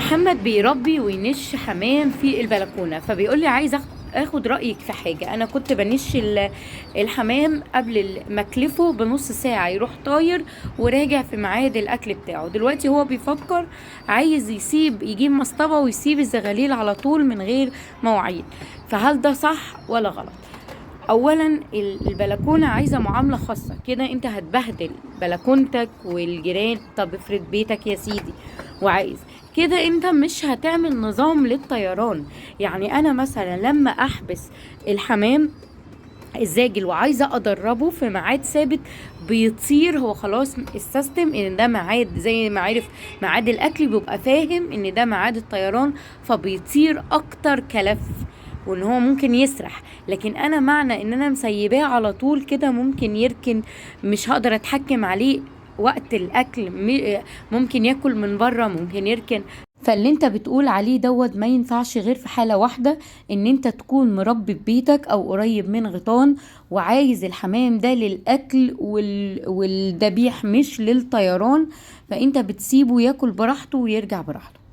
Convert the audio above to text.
محمد بيربي وينش حمام في البلكونه، فبيقول لي عايز اخد رايك في حاجه. انا كنت بنش الحمام قبل ما اكلفه بنص ساعة يروح طاير وراجع في ميعاد الاكل بتاعه. دلوقتي هو بيفكر عايز يسيب يجيب مصطبه ويسيب الزغاليل على طول من غير مواعيد، فهل ده صح ولا غلط؟ اولا البلكونه عايزه معاملة خاصة كده، انت هتبهدل بلكونتك والجيران. طب افرض بيتك يا سيدي وعايز كده، انت مش هتعمل نظام للطيران. يعني انا مثلا لما احبس الحمام الزاجل وعايزه ادربه في ميعاد ثابت بيطير، هو خلاص ال system ان ده ميعاد، زي ما عرف ميعاد الاكل بيبقى فاهم ان ده ميعاد الطيران، فبيطير اكتر كلف وان هو ممكن يسرح. لكن انا معنى ان انا مسيباه على طول كده ممكن يركن، مش هقدر اتحكم عليه وقت الاكل، ممكن ياكل من بره، ممكن يركن. فاللي انت بتقول عليه دوت ما ينفعش غير في حالة واحدة، ان انت تكون مربي في بيتك او قريب من غيطان وعايز الحمام ده للاكل والذبيح مش للطيران، فانت بتسيبه ياكل براحته ويرجع براحته.